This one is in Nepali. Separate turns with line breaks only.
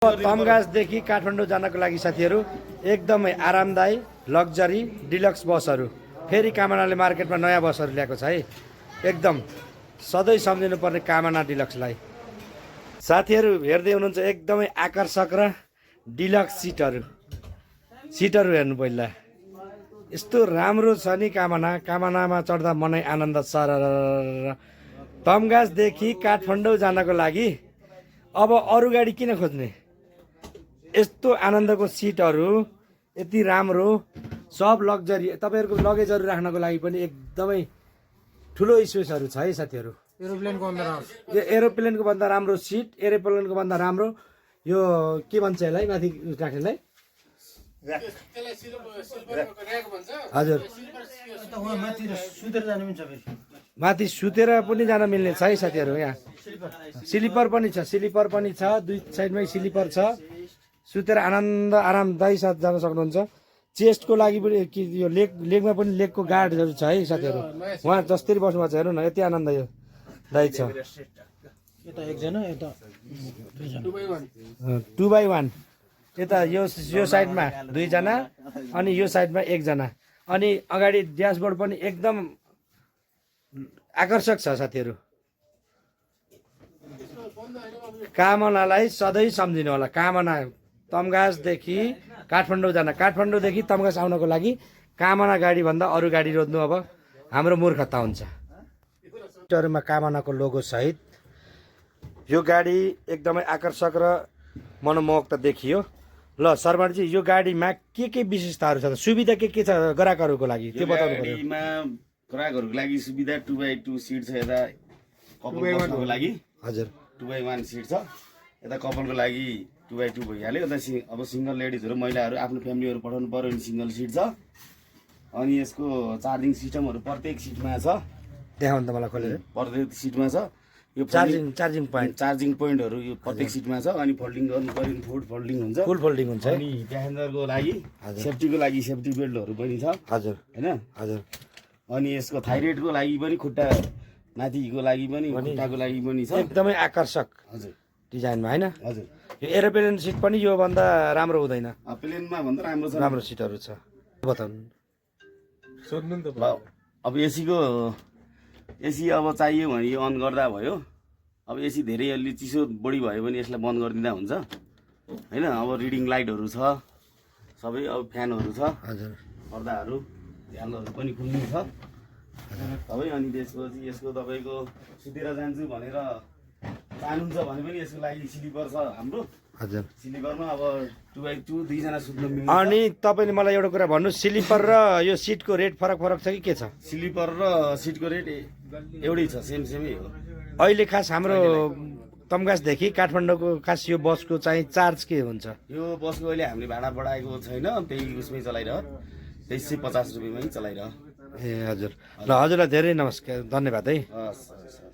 तमघासदेखि काठमाडौँ जानको लागि साथीहरू एकदमै आरामदायी लग्जरी डिलक्स बसहरू फेरि कामनाले मार्केटमा नयाँ बसहरू ल्याएको छ है। एकदम सधैँ सम्झिनु पर्ने कामना डिलक्सलाई। साथीहरू हेर्दै हुनुहुन्छ एकदमै आकर्षक र डिलक्स सिटहरू हेर्नु पहिला यस्तो राम्रो छ नि। कामनामा चढ्दा मनै आनन्द सरर। तमघासदेखि काठमाडौँ जानको लागि अब अरू गाडी किन खोज्ने, यस्तो आनन्दको सिटहरू यति राम्रो सब लग्जरी। तपाईँहरूको लगेजहरू राख्नको लागि पनि एकदमै ठुलो स्पेसहरू छ है साथीहरू। एरोप्लेनको भन्दा राम्रो सिट, एरोप्लेनको भन्दा राम्रो यो के भन्छ यसलाई माथि राख्नेलाई? हजुर, माथि सुतेर पनि जान मिल्ने छ है साथीहरू। यहाँ स्लिपर पनि छ, दुई साइडमै स्लिपर छ। सुतेर आरामदायी साथ जान सक्नुहुन्छ। चेस्टको लागि पनि यो लेगमा पनि लेगको गार्डहरू छ है साथीहरू। उहाँ जसरी बस्नुभएको छ हेर्नु न, यति आनन्ददायी छ। 2x1 यता यो साइडमा 2 जना अनि यो साइडमा 1 जना अनि अगाडि ड्यासबोर्ड पनि एकदम आकर्षक छ साथीहरू। कामनालाई सधैँ सम्झिनु होला। कामना तमघासदेखि काठमाडौँ जान, काठमाडौँदेखि तमघास आउनको लागि कामना गाडी भन्दा अरू गाडी रोज्नु अब हाम्रो मूर्खता हुन्छ। मा कामनाको लोगो सहित यो गाडी एकदमै आकर्षक र मनमोहक देखियो। ल शर्माजी, यो गाडीमा के विशेषताहरू छ, सुविधा के छ ग्राहकहरूको लागि त्यो बताउनु पर्यो।
गाडीमा ग्राहकहरूको लागि सुविधा 2x2 सिट छ। यता कपल बस्नको लागि
हजुर
2x1 सिट छ। यता कपलको लागि 2x2 भइहाल्यो। यता अब सिङ्गल लेडिजहरू महिलाहरू आफ्नो फ्यामिलीहरू पठाउनु पर्यो भने सिङ्गल सिट छ। अनि यसको चार्जिङ सिस्टमहरू प्रत्येक सिटमा छ।
देखाउनु त मलाई खोलेर।
प्रत्येक सिटमा छ यो चार्जिङ पोइन्टहरू यो प्रत्येक सिटमा छ। अनि फोल्डिङ गर्नु पर्यो भने फोल्डिङ हुन्छ,
फुल फोल्डिङ हुन्छ।
अनि प्यासेन्जरको लागि सेफ्टीको लागि सेफ्टी बेल्टहरू पनि छ।
हजुर
हैन
हजुर।
अनि यसको थाइरोइडको लागि पनि खुट्टा माथिको लागि पनि खुट्टाको लागि पनि छ।
एकदमै आकर्षक
हजुर
डिजाइनमा हैन।
हजुर।
यो एरोप्लेन सिट पनि यो भन्दा राम्रो हुँदैन,
प्लेनमा भन्दा राम्रो छ,
राम्रो सिटहरू छ। बताउनु
सोध्नु नि त।
अब एसी अब चाहियो भने यो अन गर्दा भयो। अब एसी धेरै अलि चिसो बढी भयो भने यसलाई बन्द गरिदिँदा हुन्छ हैन। अब रिडिङ लाइटहरू छ सबै, अब फ्यानहरू छ,
हजुर
पर्दाहरू ध्यानहरू पनि खुल्ने छ सबै। अनि त्यसपछि यसको तपाईँको सुतेर जान्छु भनेर चाहनुहुन्छ भने पनि यसको लागि स्लिपर छ हाम्रो।
हजुर,
स्लिपरमा अब 2x2 2 जना सुत्न मिल्छ।
अनि तपाईँले मलाई एउटा कुरा भन्नु, स्लिपर र यो सिटको रेट फरक छ कि के छ?
स्लिपर र सिटको रेट एउटै छ, सेमै हो।
अहिले खास हाम्रो तमघासदेखि काठमाडौँको खास यो बसको चाहिँ चार्ज के हुन्छ?
यो बसको अहिले हामीले भाडा बढाएको छैन, त्यही उसमै चलाइरह 2350 रुपियाँमै चलाइरह।
ए हजुर। ल हजुरलाई धेरै नमस्कार, धन्यवाद है।
हस्।